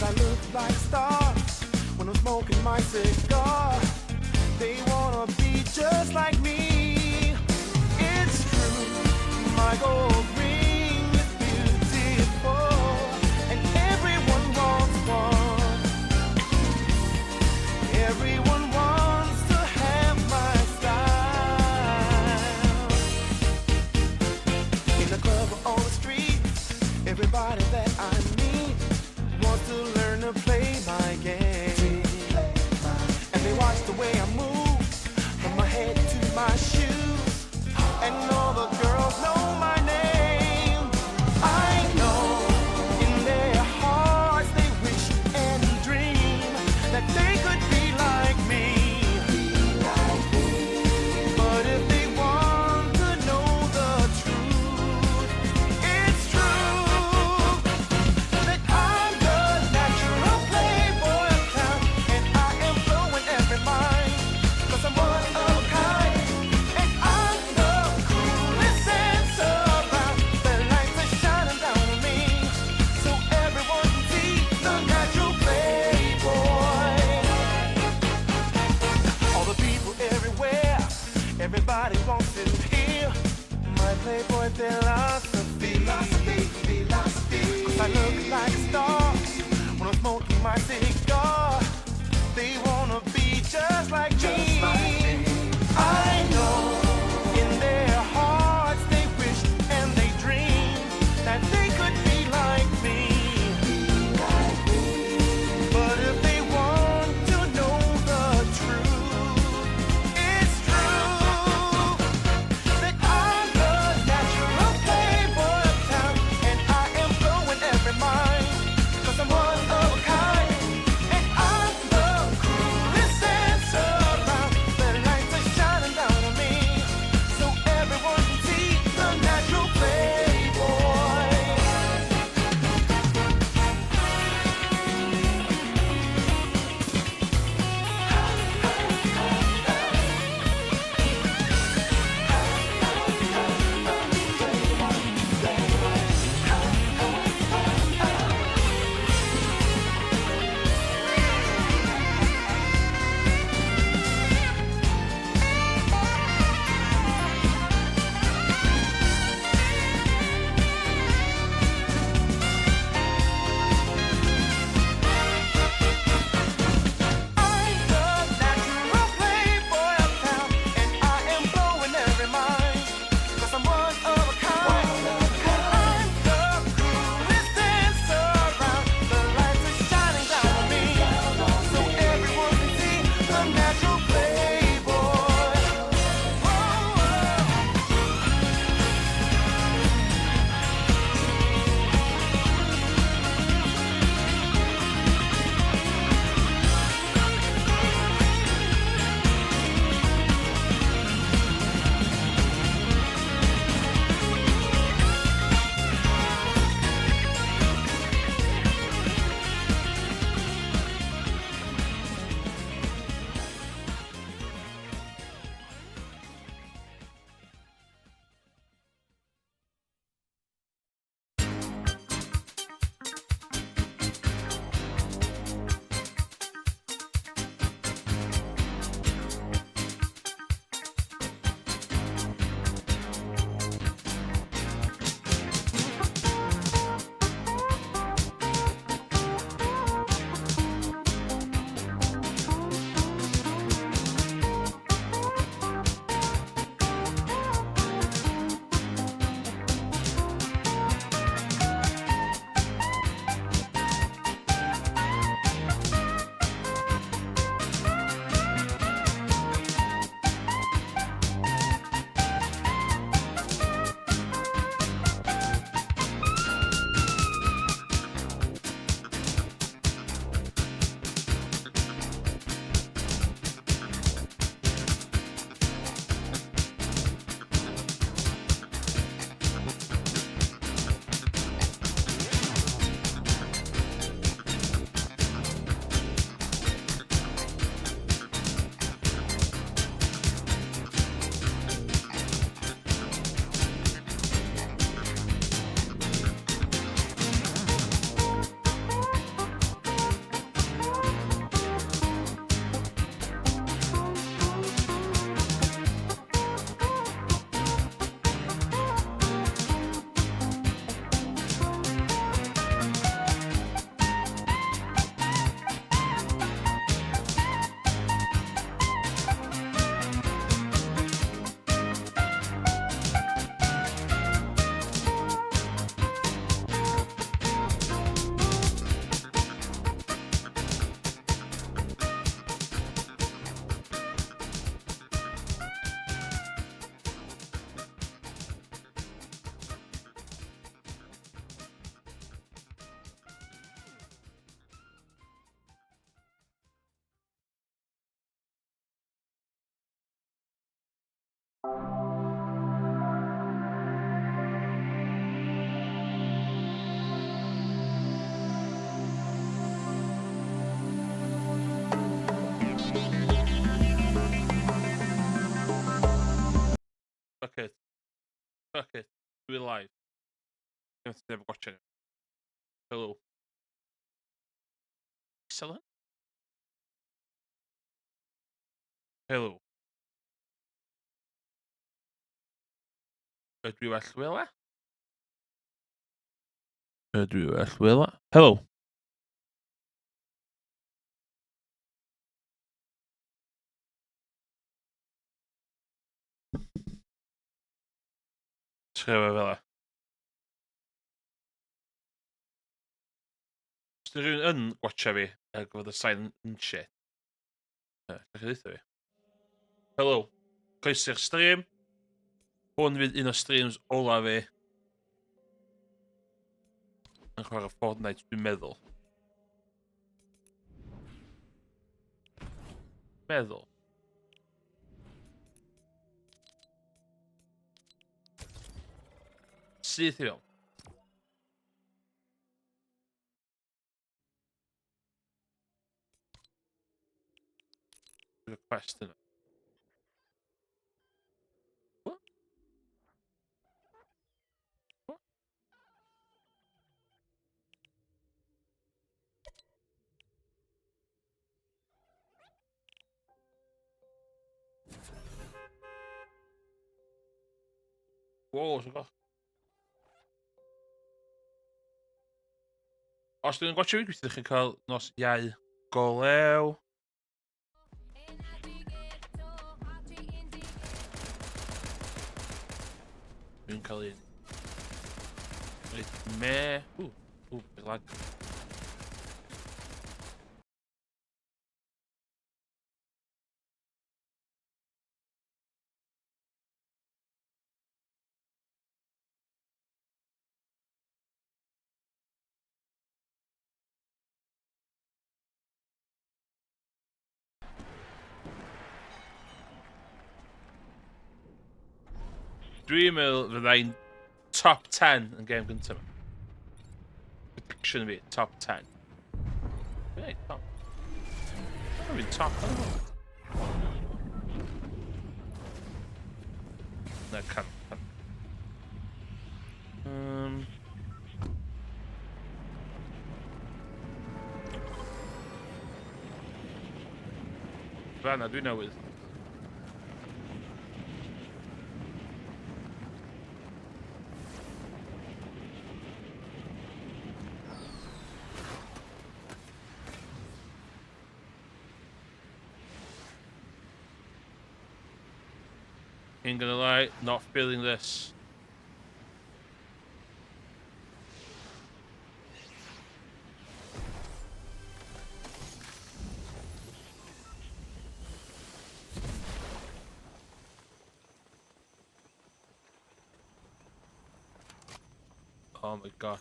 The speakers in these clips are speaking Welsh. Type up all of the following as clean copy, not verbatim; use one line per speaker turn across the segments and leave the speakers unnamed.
I look like a star when I'm smoking my cigar. They wanna be just like me. It's true, my gold ring is beautiful, and everyone wants one. Everyone wants to have my style. In the club or on the street, everybody that I meet wants to learn to play my game. And they watch the way I move, from my head to my shoes. And all the girls know my name. I know in their hearts they wish and dream that they could be like me. But if they want to know the truth, it's true that I'm the natural playboy of town, and I am blowing every mind, 'cause I'm one of a kind, and I'm the coolest sense around. The lights are shining down on me, so everyone can see the natural playboy. All the people everywhere, everybody wants to hear my playboy philosophy. Philosophy, philosophy. 'Cause I look like a star when I'm smoking my cigar. They wanna be just like me. I know in their hearts they wish and they dream that they could be like me. But if they want to know the truth, it's true that I'm the natural playboy of town, and I am blowing every mind, 'cause I'm one of a kind,
Fuck it. Dwi live. Dwi'n neb yn gwatcha ni. Hello. Isel hyn? Hello. Ydw i well wela? Ydw i well wela? Hello. Trio fo fel 'a. Os 'di rhywun yn gwatsio fi ag fod y sain yn shit, gallwch chi ddeutha fi. Helo, croeso i'r stream. Hwn fydd un o streams ola fi yn chwarae Fortnite, dwi'n meddwl. Meddwl. Syth i fewn. Y quest yna. What? What? Wow, sy'n goch. Os dwi'n gwachio fi, gobeithio chi'n cael nos Iau golew. Dwi'n cael un. Reit, me. Ww, ww, big lag. Dwi'n meddwl fyddai'n top 10 yn gêm gyntaf. Prediction fi, top 10. Dwi'n top. Dwi'n top, Na, can. Can. Fanna dwi newydd. Ain't gonna lie, not feeling this. Oh my god.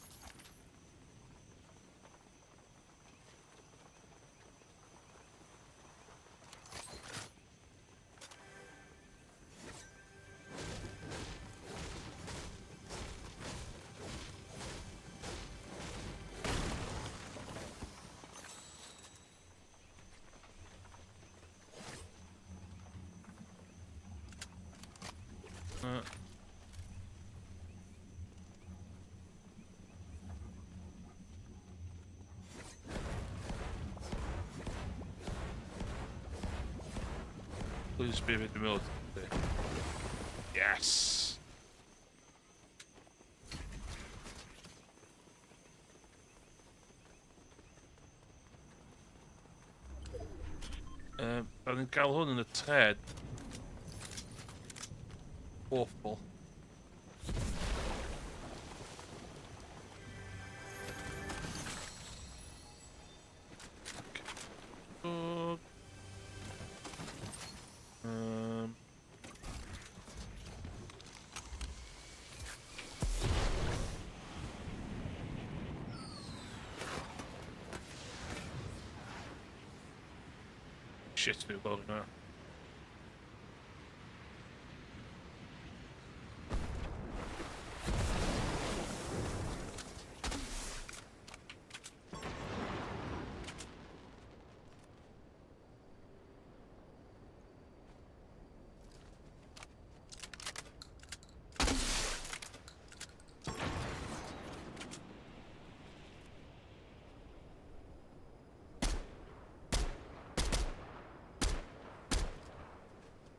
Please be with the military. Yes! Da ni'n cael hwn yn y tred. Awful. Shit, dwi'n gweld yna.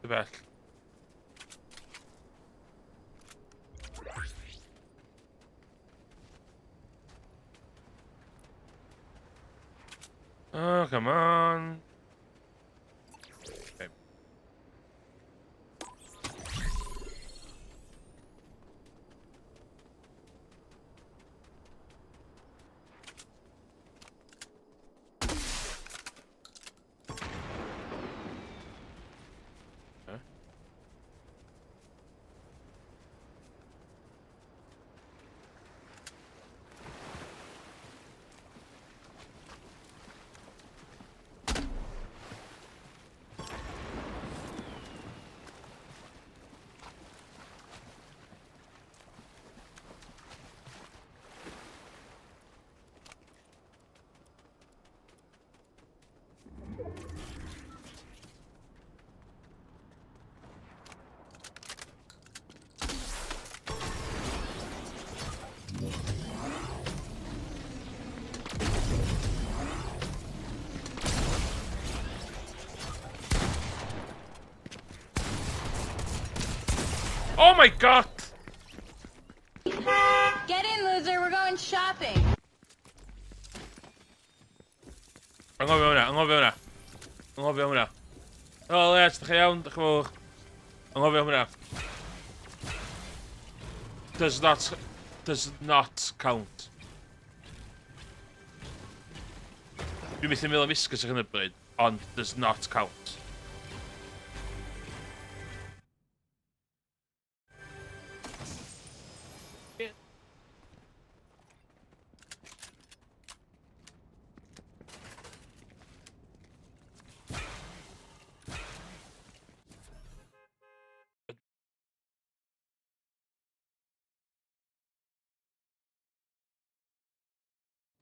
Bell. Oh, come on. Okay. Oh my god!
Get in, loser. We're going shopping.
Anghofio hwnna, anghofio hwnna. Anghofio hwnna. O, Les, dych chi iawn, dych chi fawr. Anghofio hwnna. Does not count. Dwi'n methu meddwl am esgus ar hyn o bryd, ond does not count.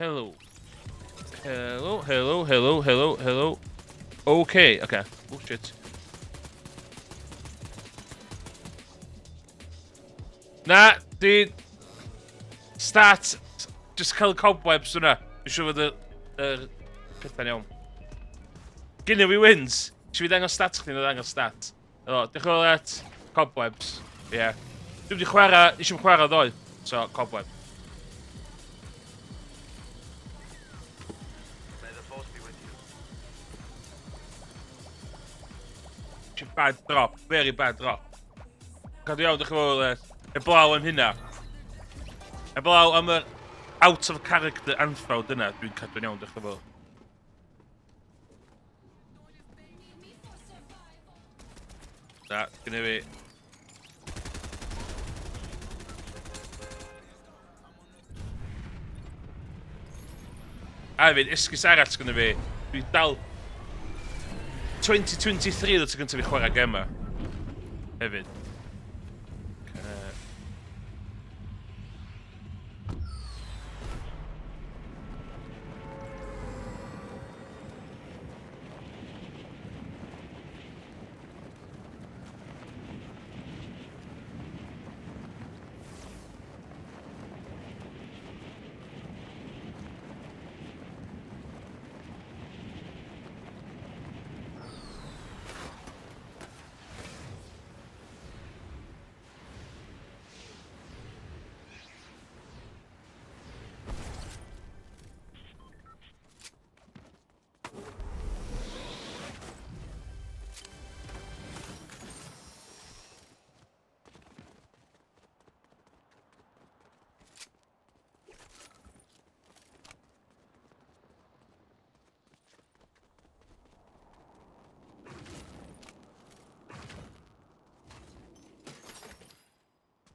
Hello. Hello, hello, hello, hello, hello. Okay. Oh, shit. Na, di... Start... Just cael cobwebs hwnna. Dwi'n siŵr fod y pethau'n iawn. Gynnu fi wins. Eisiau fi ddangos stats chdi, na ddangos stat. O, diolch yn fawr at cobwebs. Ie. Yeah. Dwi'n wedi chwarae, eisiau chwarae ddoe. So, cobweb.
May the force be with you.
Bad drop, very bad drop. Cadw iawn, diolch yn fawr. Eblaw am hynna. Eblaw am yr out of character anffawd yna, dwi'n cadw'n iawn, diolch yn fawr. Na, gynnu fi. A hefyd, esgus arall gynnu fi. Dwi dal... 2023 oedd y tro gyntaf fi chwarae gema. Hefyd.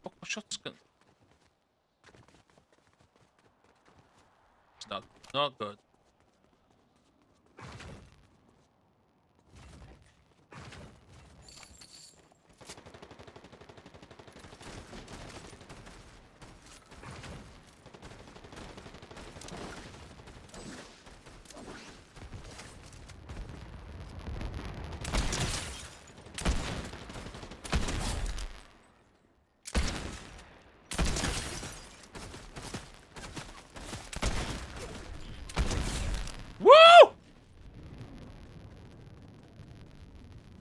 Oh, shotgun. It's not good. Woo!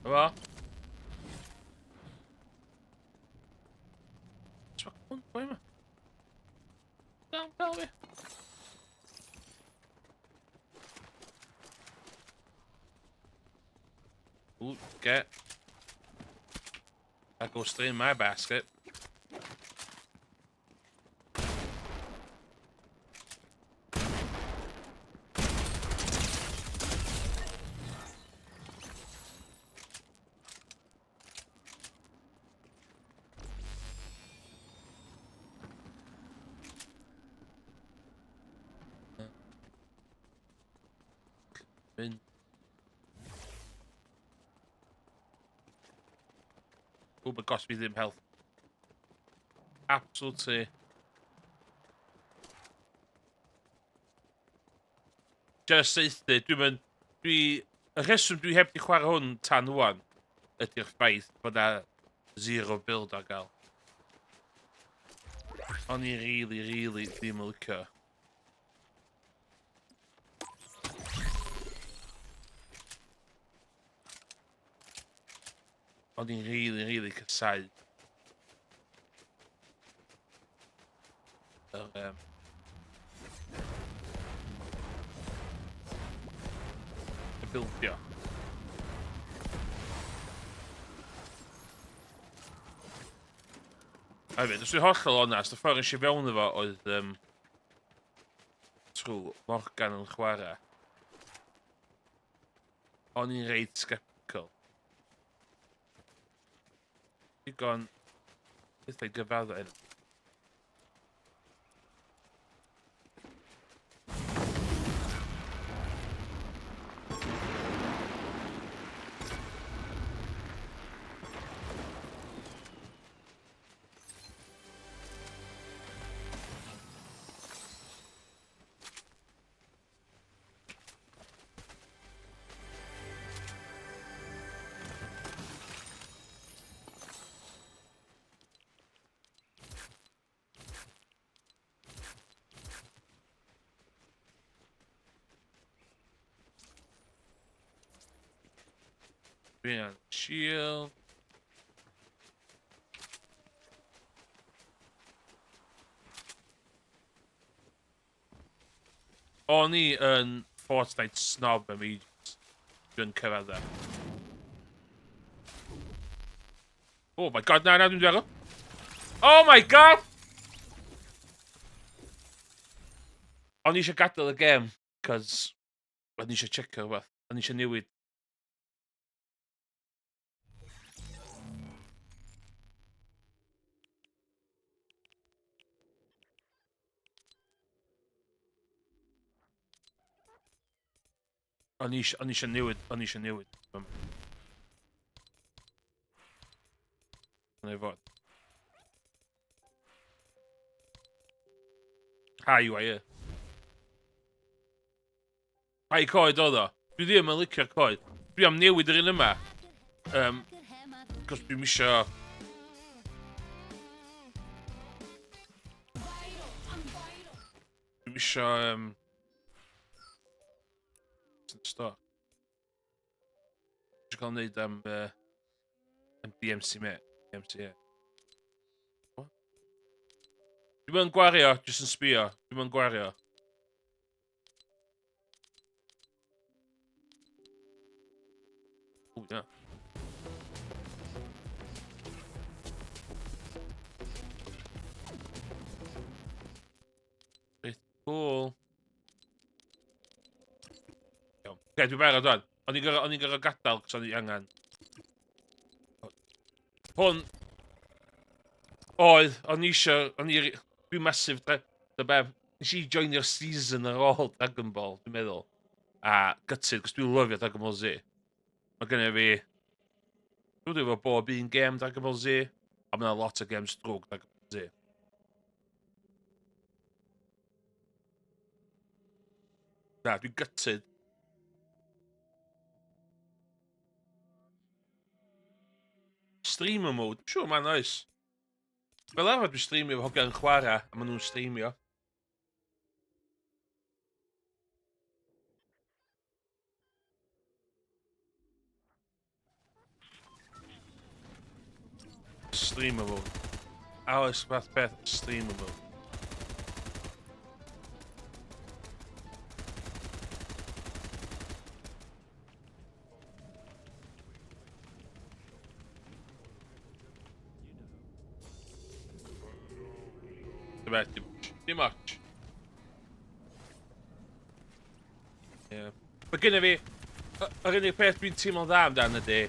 Efo. Ooh, get. That goes straight in my basket. Mynd. Oh my gosh, fi ddim health. Absolutely. Just saethu, dwi'n mynd... Dwi... Y rheswm dwi heb di chwarae hwn tan wan ydy'r ffaith bod na zero build ar gael. O'n i really, really ddim yn licio. O'n i'n really, really casau. Yr, y bildio. Hefyd, os dwi'n hollol onast, y ffordd eisiau fewn efo oedd trwy Morgan yn chwarae. O'n i'n reit sceptical. Digon pethau gyfadda hyn. Dwi'n shield. O'n i yn Fortnite snob am ages. Dwi'n cyrraedd e. Oh my god, na, na, dwi'n dweud. Oh my god! O'n i eisiau gadael y gêm, cos o'n i eisiau checio rhywbeth. O'n i eisiau newid. O'n i eisiau newid, o'n i eisiau newid. Neu fod. Ha, yw ie. Pa i coed oedd o? Dwi ddim yn licio'r coed. Dwi am newid yr un yma. Cos dwi'm isio... Dwi'm isio... Store. Dwi'n cael wneud am, am DMC me. DMCA. What? Dwi'm yn gwario, jyst yn sbio. Dwi'm yn gwario. O, na. Beth cool. Iawn. Oce, dwi'n barod wan. O'n i'n gorfod gadael, cos o'n i angen. Hwn... Oedd, o'n i eisiau... O'n i... Dwi'n massive... Dy be... Nes i joinio'r season ar ôl Dragon Ball, dwi'n meddwl. A gutted, cos dwi'n lyfio Dragon Ball Z. Mae gennym fi... Dwi'n efo bob un gêm Dragon Ball Z, a mae yna lot o games drwg Dragon Ball Z. Na, dwi'n gutted. Streamer mode, dwi'n siŵr mae'n oes. Fel arfer dwi'n streamio efo hogiau'n chwarae, a maen nhw'n streamio. Streamer mode. Alice fath beth, streamer mode. Dim dim dim ots. Ie. Mae genna fi... Yr unig peth dwi'n teimlo'n dda amdano ydy,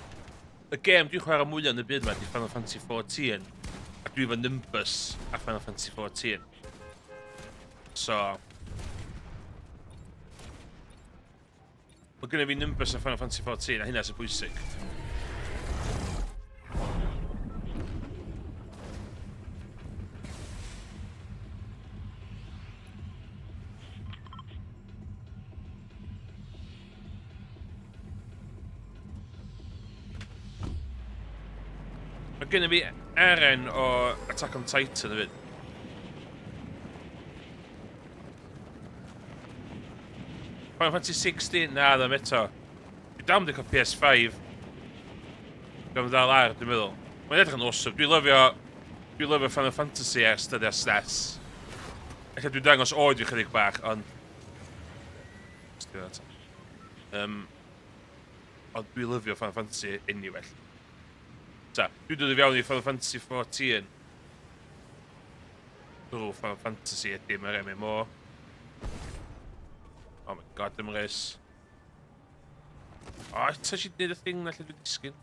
y gêm dwi'n chwarae mwyaf yn y byd yma ydy Final Fantasy XIV. A dwi efo Nimbus a Final Fantasy XIV. So... Mae genna fi Nimbus a Final Fantasy XIV, a hynna sy'n bwysig. Mae gennym fi Eren o Attack on Titan hefyd. Final Fantasy 16? Na, ddim eto. Dwi dal wedi cael PS5. Dwi'n dal ar, dwi'n meddwl. Mae'n edrych yn awesome. Dwi'n lyfio... Dwi'n lyfio Final Fantasy ers dyddiau SNES. Ella dwi'n dangos oed fi chydig bach, ond... Ond dwi'n lyfio Final Fantasy anyway. Ta, dwi'n dod i fewn i Final Fantasy 14. Drwy Final Fantasy ydy mae'r MMO. Oh my god, dim res. O, oh, eto eisiau gwneud y thing na lle dwi'n disgyn.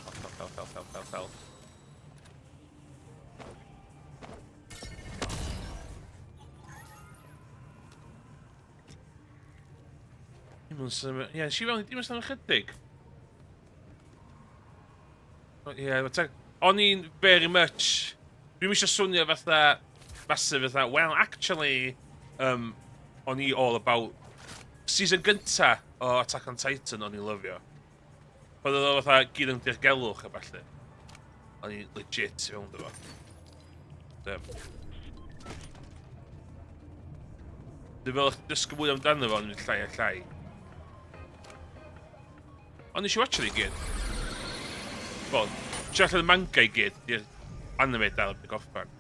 Help, help, help, help, help, help. Dim ond symud... Ie, nes i fewn i dim ond symud chydig. Ie, yeah, o'n i'n very much... Dwi'm eisiau swnio fatha... Massive fatha, well, actually... O'n i all about... Season gynta o Attack on Titan o'n i'n lyfio. Pan oedd o fatha gyd yn dirgelwch a ballu. O'n i legit i fewn dy fo. Dwi'n meddwl chdi dysgu mwy amdano fo, yn mynd llai a llai. Ond nes i watch i gyd. Wel, nes i allan y manga i gyd, di'r anime dal yn gorffan.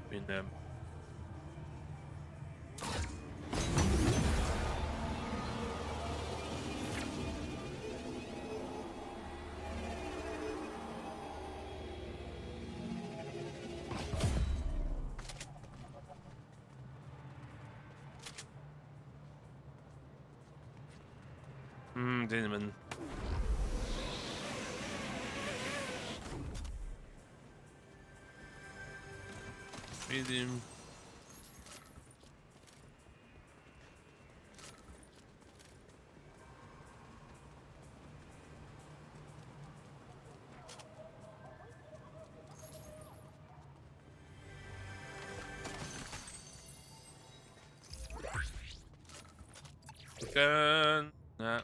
Dwi'n... dwi ddim yn... Dwi ddim... Gun. Na.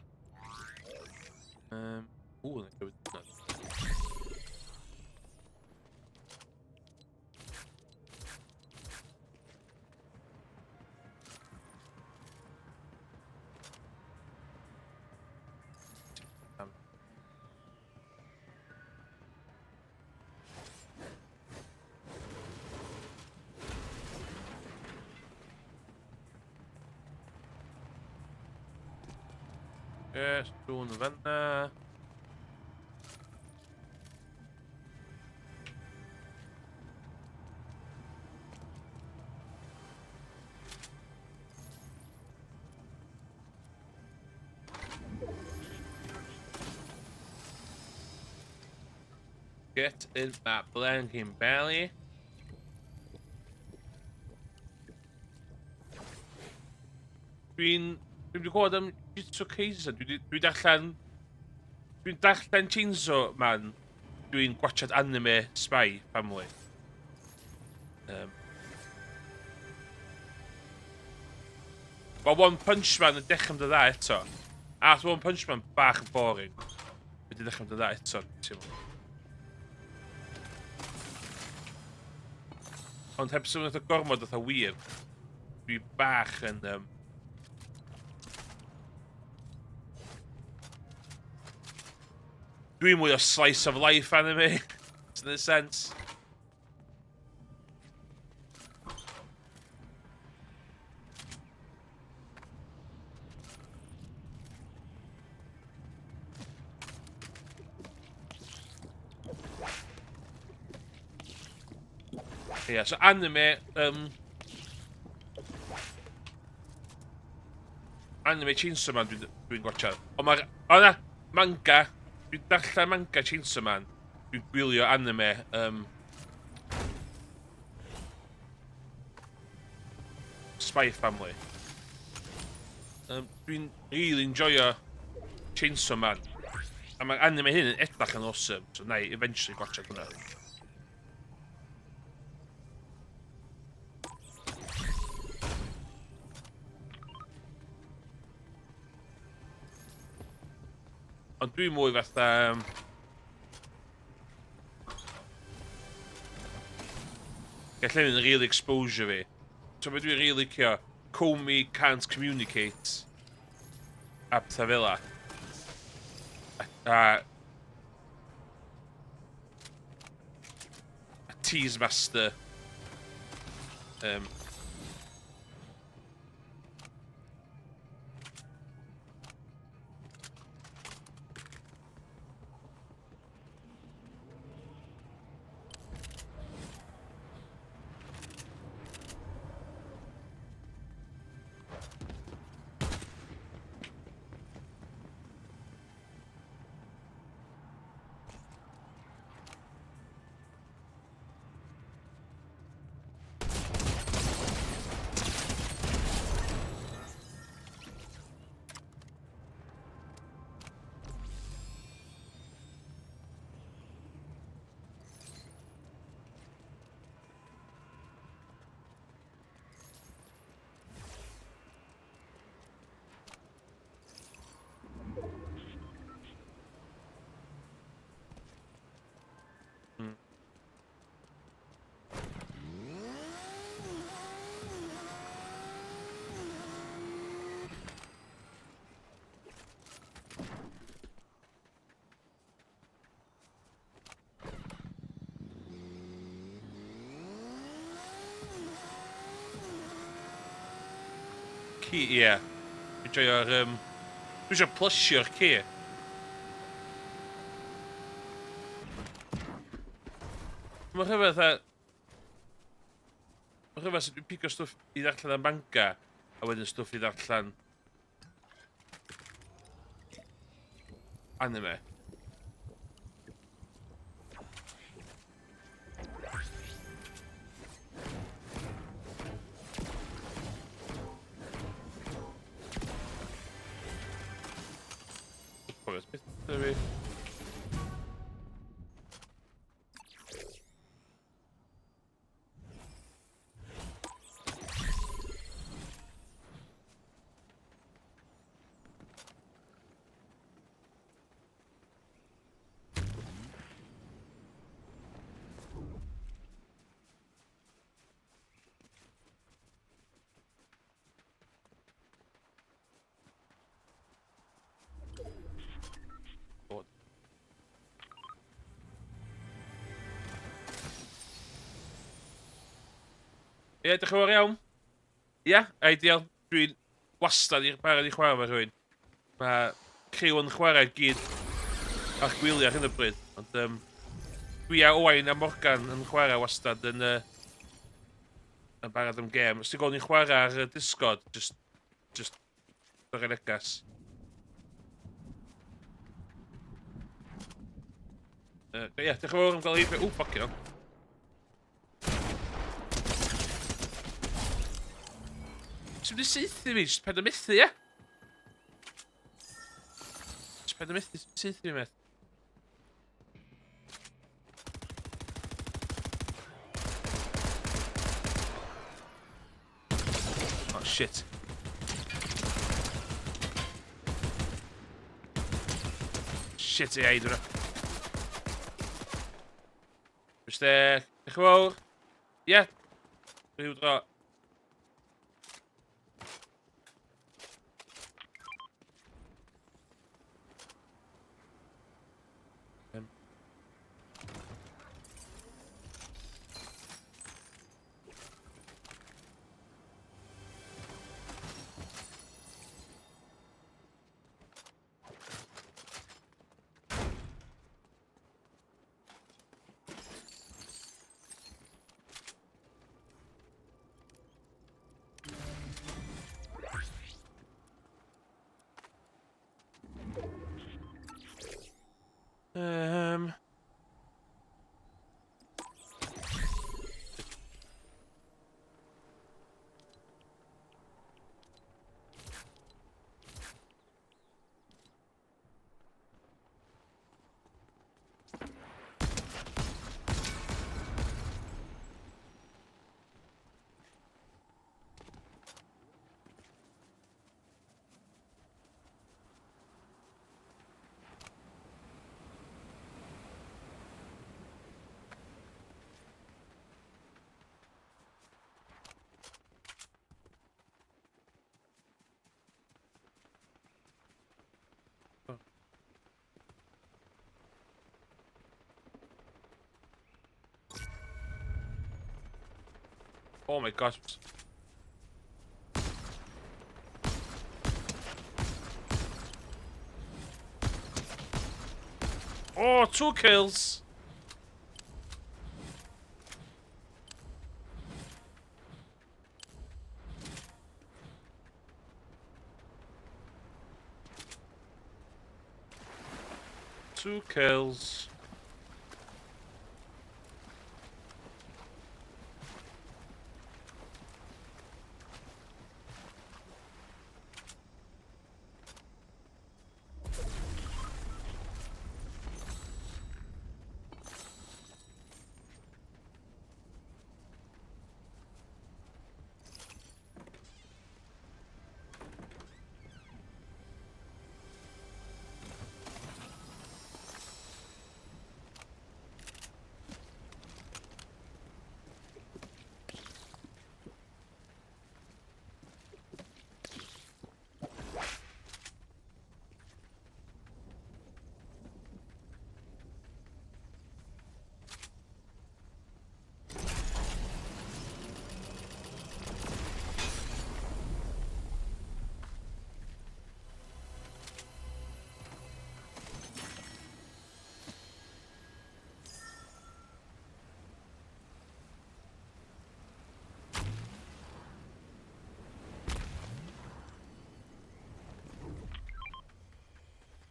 Ww, na gywyd. Na. Yes, sŵn yn fanna. Get in that blanking belly. Dwi'n... Dwi'n wedi gwybod am Jujutsu Kaisen. Dwi'n dwi darllen... Dwi'n darllen Chainsaw Man. Dwi'n gwachad anime Spy Family. Mae One Punch Man yn dechrau mynd yn dda eto. A One Punch Man bach yn boring. Wedi dechrau mynd yn dda eto, ti'n Ond heb symud o gormod fatha wir, dwi bach yn... Dwi'n mwy o slice of life anime, in a sense. Ie, yeah, so anime... Um, anime Chainsaw Man dwi'n dwi gwachio. Ond mae'r... O na, manga. Dwi'n darllen manga Chainsaw Man. Dwi'n gwylio anime... Um, Spy Family. Um, dwi'n really enjoyo Chainsaw Man. A mae'r anime hyn yn edrych yn awesome, so na i eventually gwachio hwnna. Ond dwi'n mwy fatha... Um, Gallai mynd really exposure fi. So be dwi'n really licio, Comey can't communicate. A pethau fel la. A, a, a Tease Master. Um, Ci, ie. Yeah. Dwi'n joio'r... Um, dwi eisiau plysio'r ci. Mae'n rhyfedd a... Mae'n rhyfedd sut dwi'n pigo stwff i ddarllen am manga, a wedyn stwff i ddarllen anime. Cofio, beth fi? Bod. Ie, diolch yn fawr iawn. Ie, ideal. Dwi'n wastad i'r barod i chwarae efo rhywun. Mae criw yn chwarae gyd ar gwyliau ar hyn o bryd, ond um, dwi a Owain a Morgan yn chwarae wastad yn, uh, yn barod am gêm. Os ti'n gweld ni'n chwarae ar y Discord, just, just dyr negas. Ie, yeah, diolch yn fawr am gael ei... Ww, fucking hell. Ti'n mynd i saethu fi, jyst paid â methu, ie? Jyst paid â methu saethu fi, meth. Oh, shit. Shit, AI, dwi'n. Mistake. Diolch yn fawr. Ie. Yeah. Rhyw dro. Oh my gosh. Oh, 2 kills. 2 kills.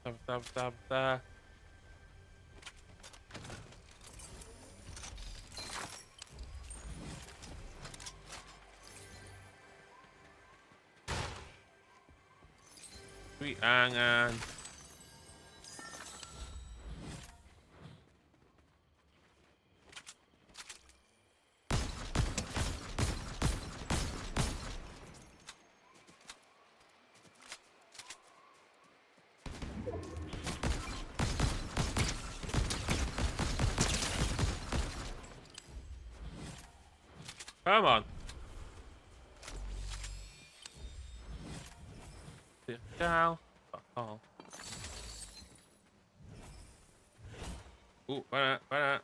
Da, da, da, da. Dwi angen... Come on. Gael. Fuck all. Ooh, fan'na, fan'na.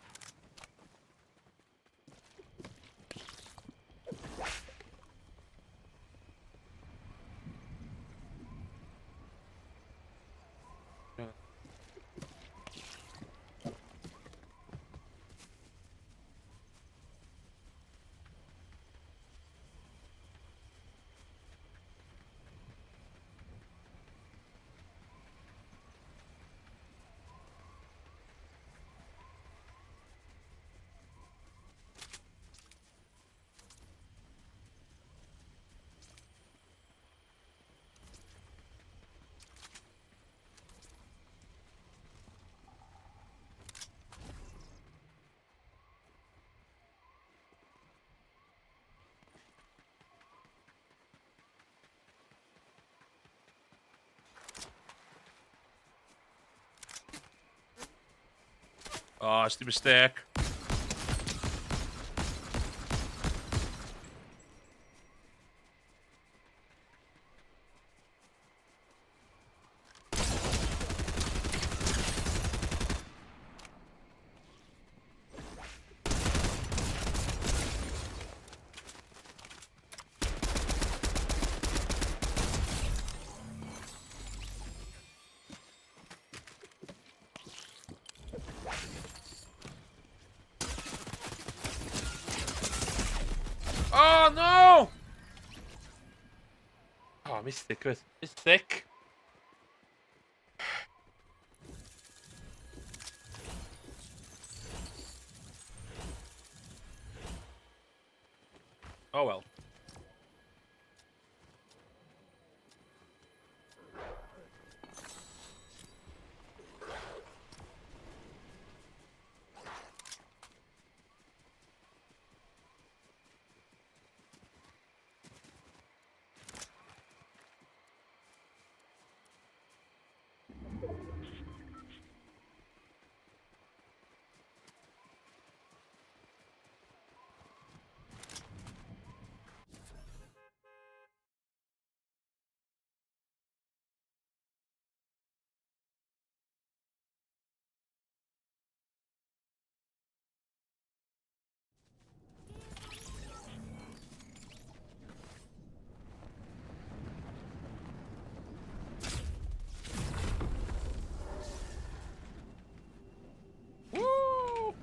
Oh, it's the mistake. Oh no! Oh, Mystic, Mystic. Oh well. Woo!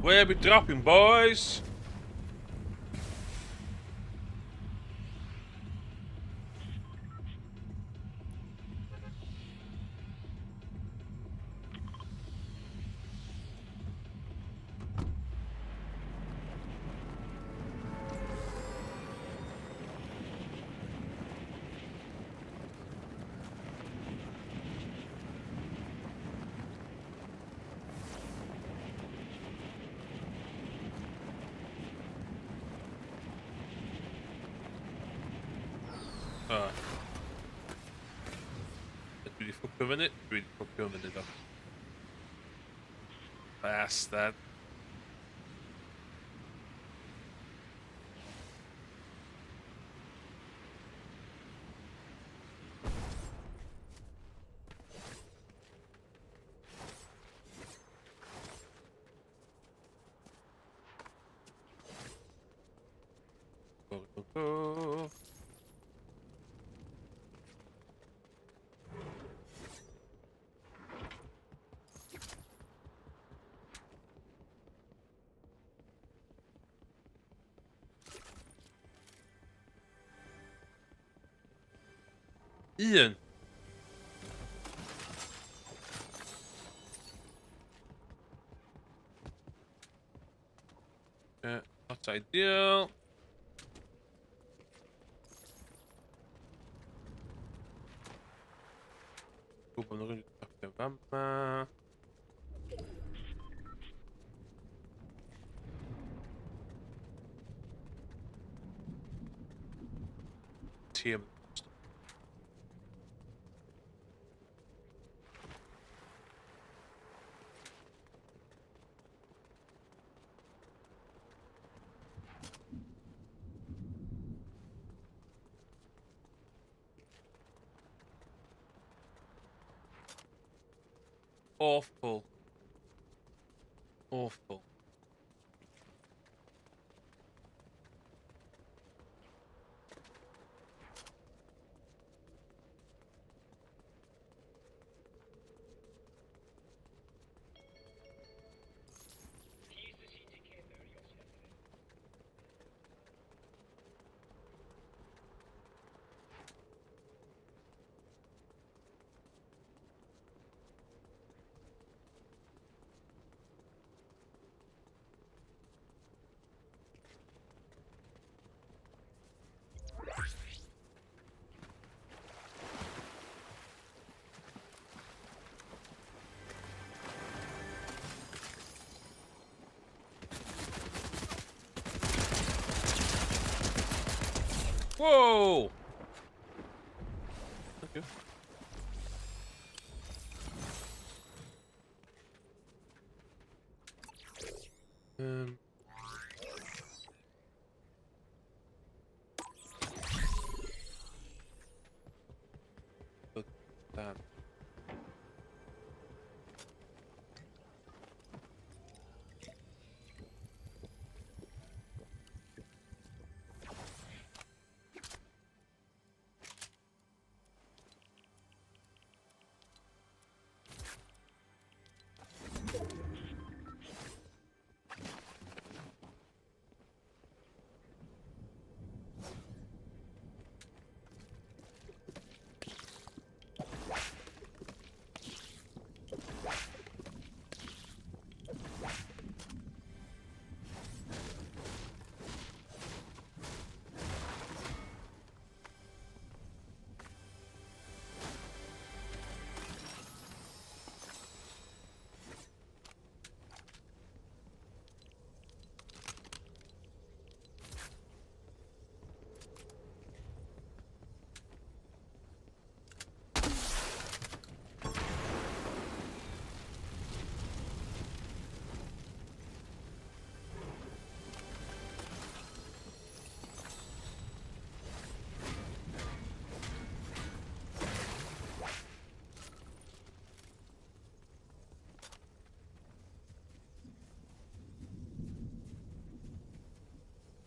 Where we dropping, boys? Ah. Dwi wedi ffwcio fyny. Dwi wedi ffwcio fyny do. Bastard. Go, go, go. Un. Not ideal. Gwybod nhw'n mynd i fama. Tîm. Awful. Awful. Whoa! Thank you. Dan.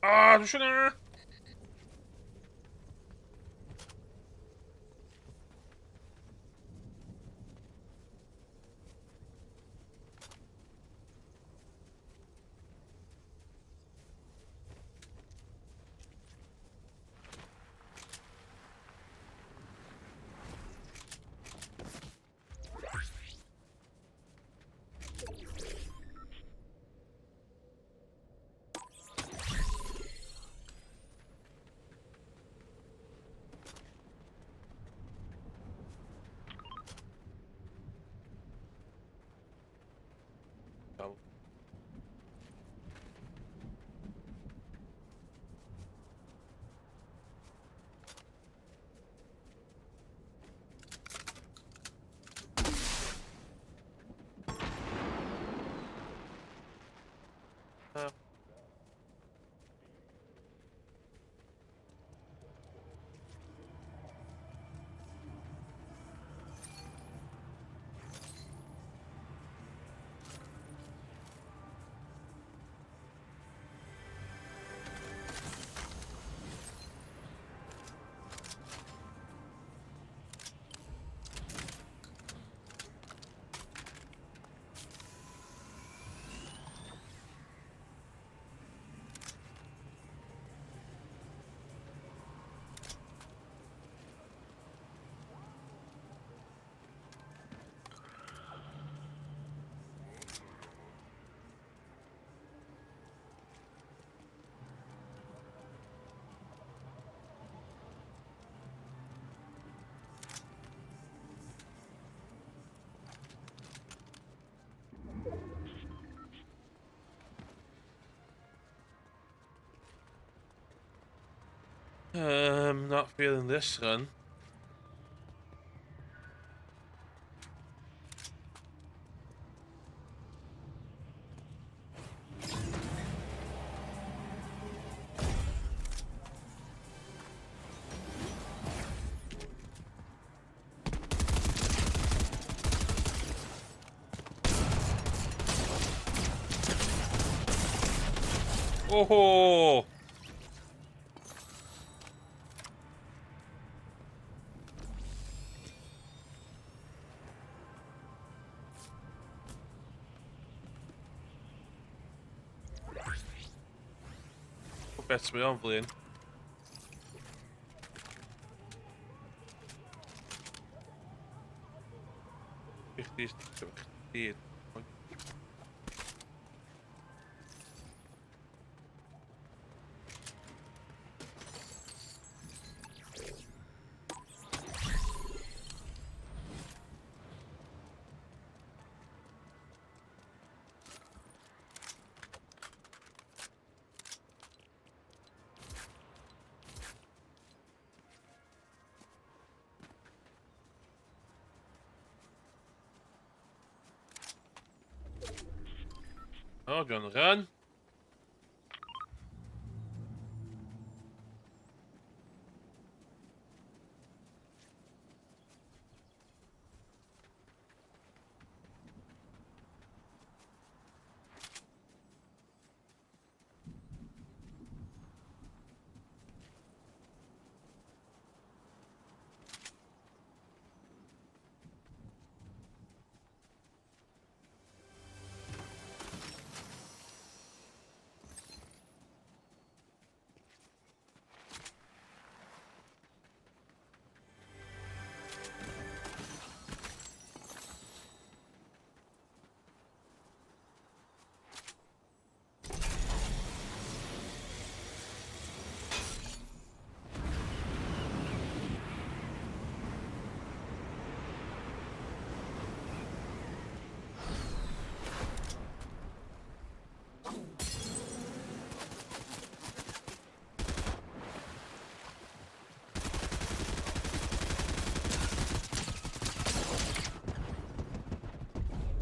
Ah, dwi'n siŵr. Dal. Not feeling this run. Oh! Bet mae o'n flin. I chdi, chdi. Oh, gonna run.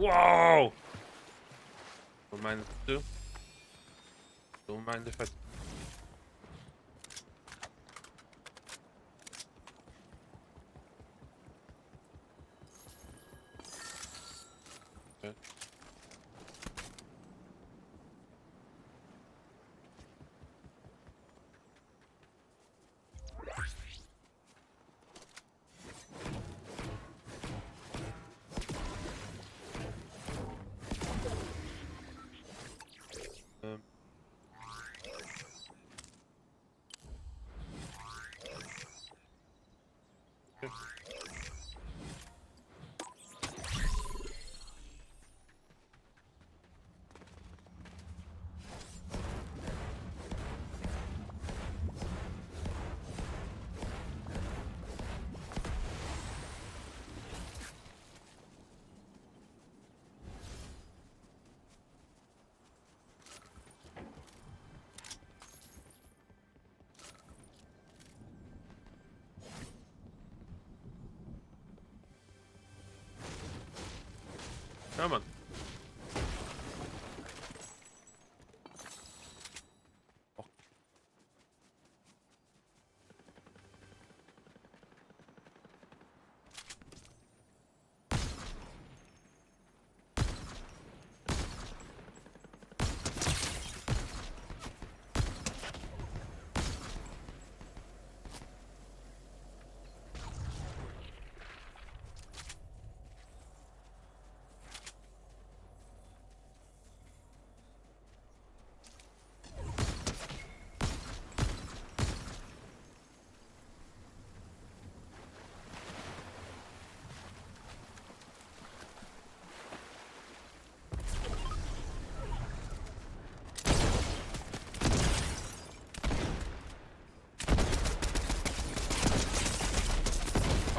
Wow! Don't mind if I do. Don't mind if I do. Okay. Okay. Come on.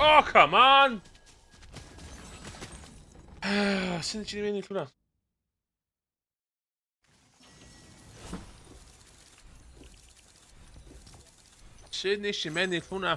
Oh, come on! Sut ti'n mynd i hwnna? Sut nes i ennill hwnna?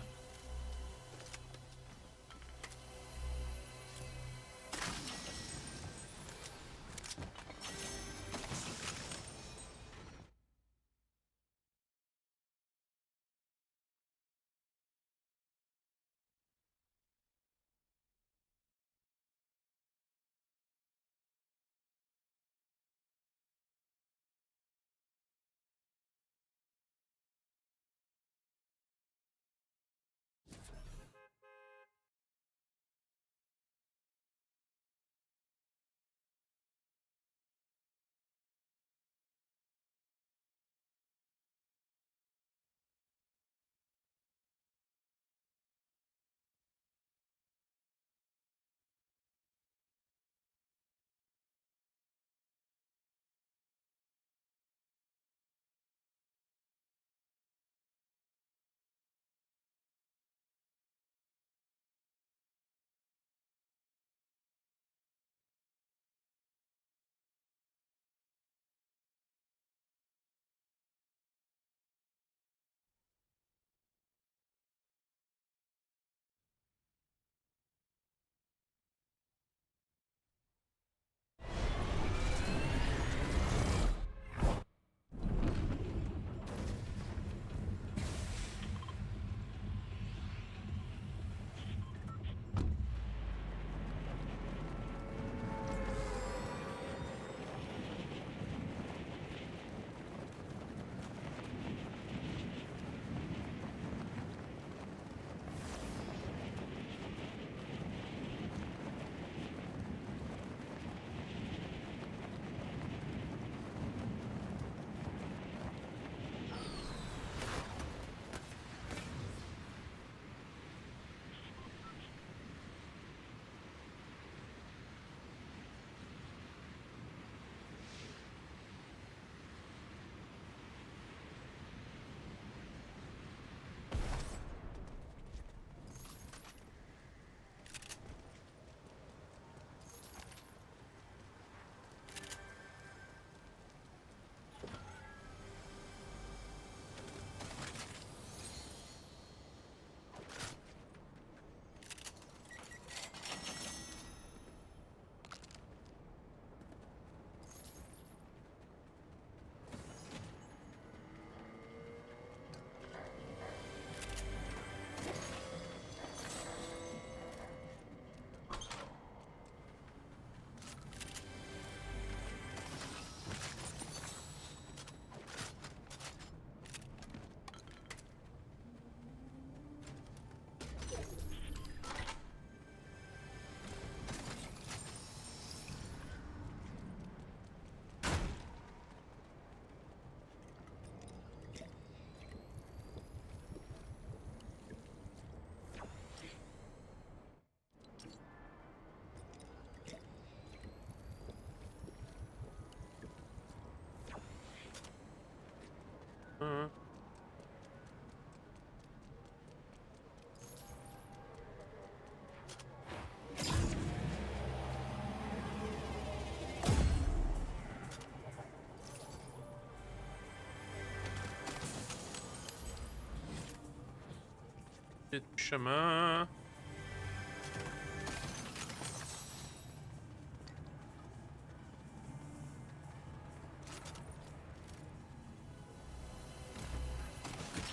Grisiau yma.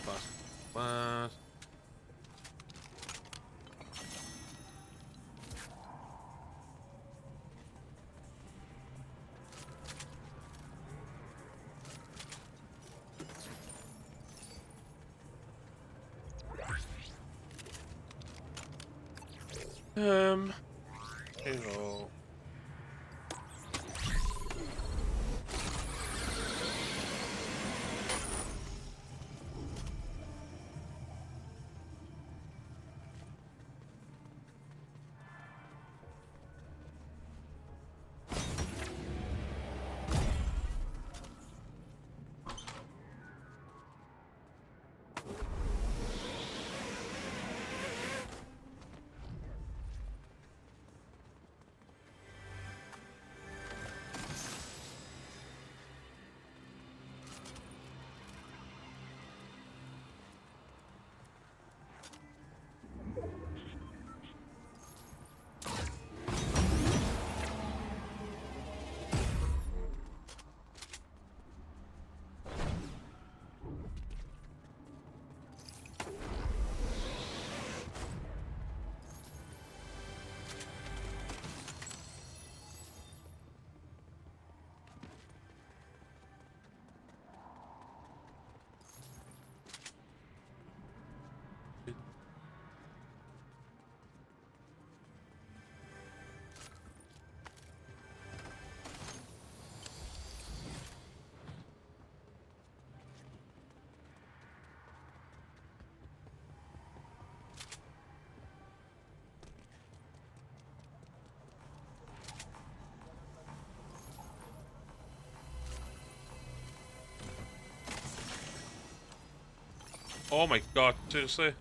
Glas. Glas. Efo... Oh my god, seriously?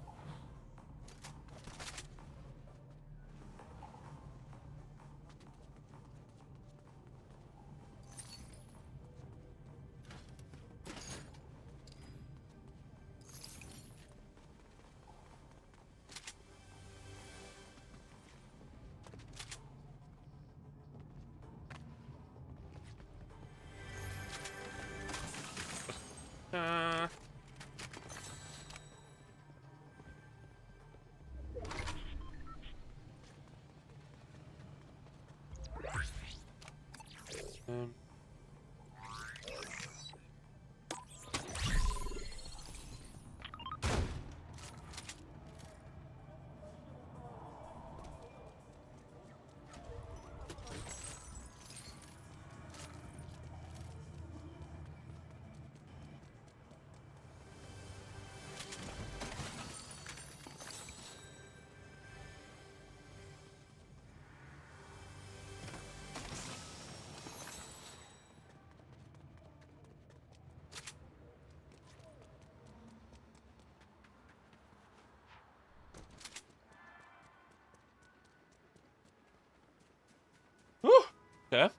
Whew! Okay.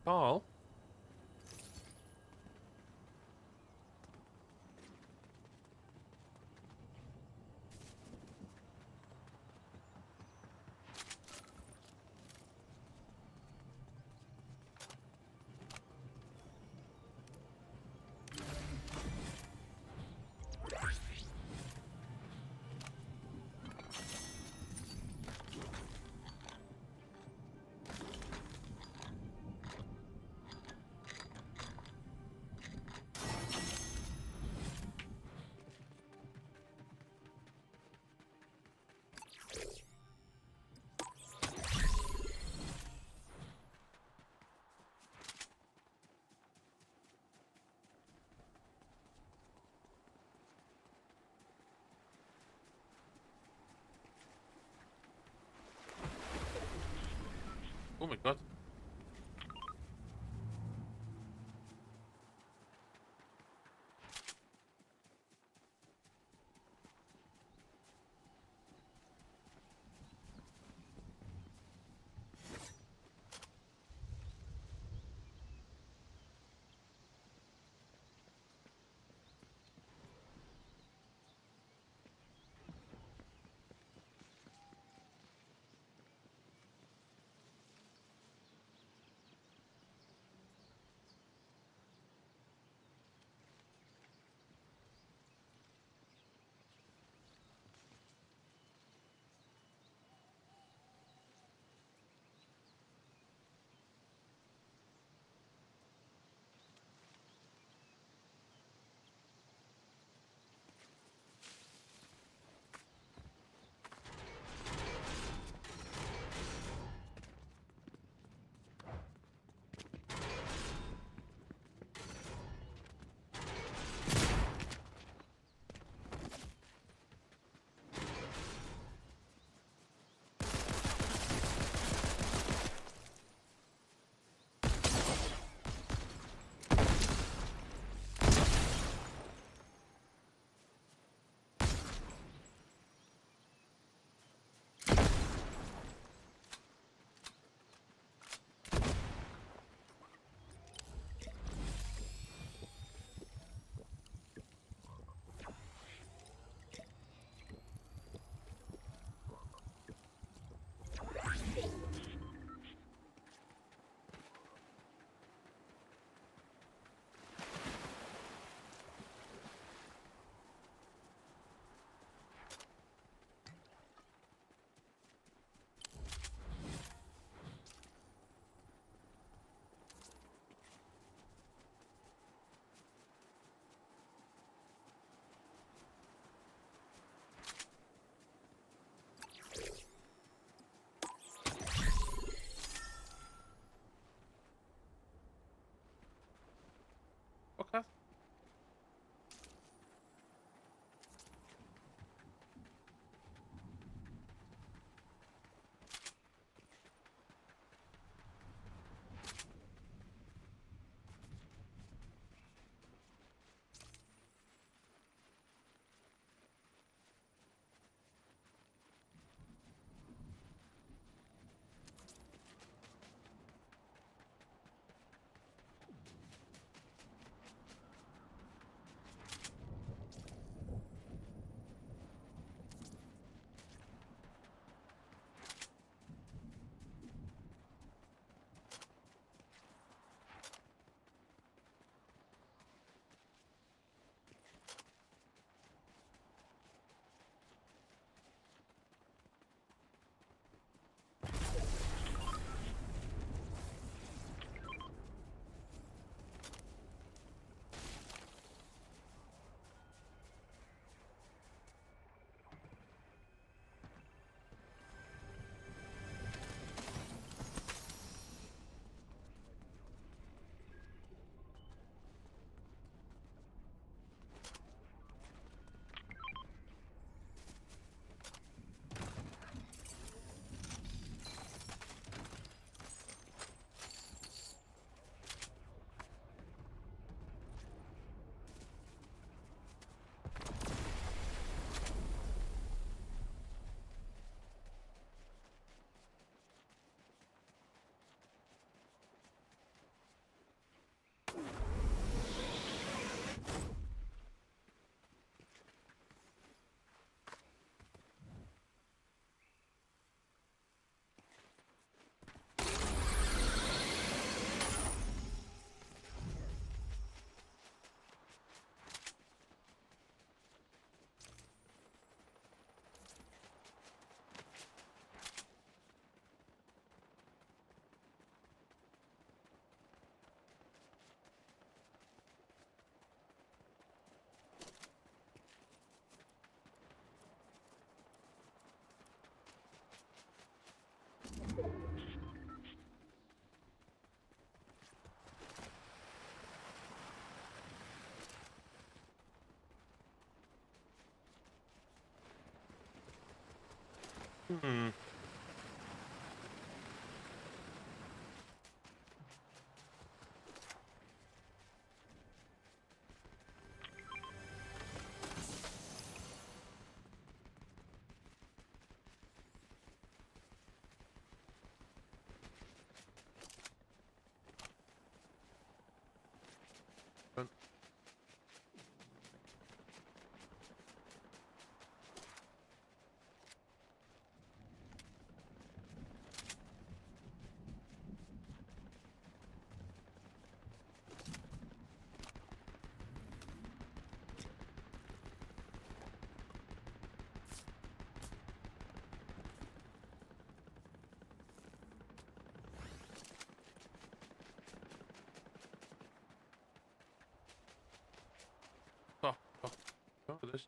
Paul? God. Okay. Oh, this.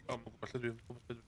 O, mae'n gwybod lle dwi, mae'n gwybod lle dwi.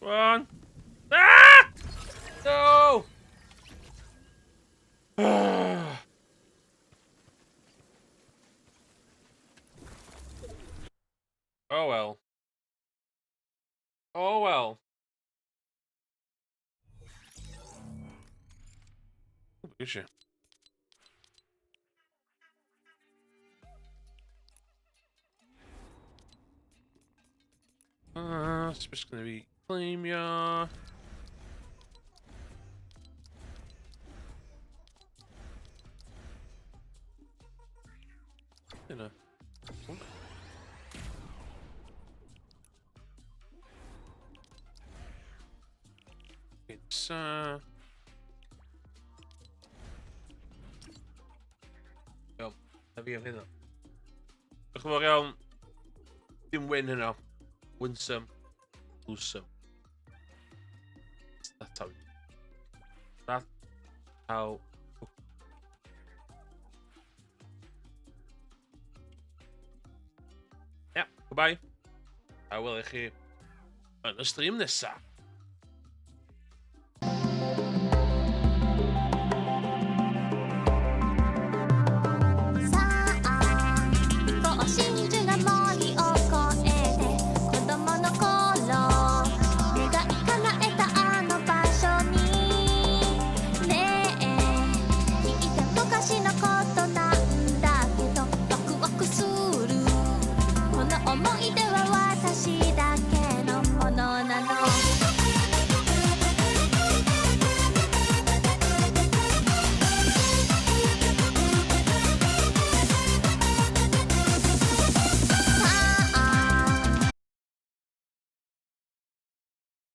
Come on. Ah! No! Oh well. Oh well. Is she? It's just gonna be claim ya. You know. It's Na fi am hynna. Diolch yn fawr iawn. Dim win hynna. Winsome. Loosome. That's how... That's how... Yeah, goodbye. A welai chi yn y stream nesaf.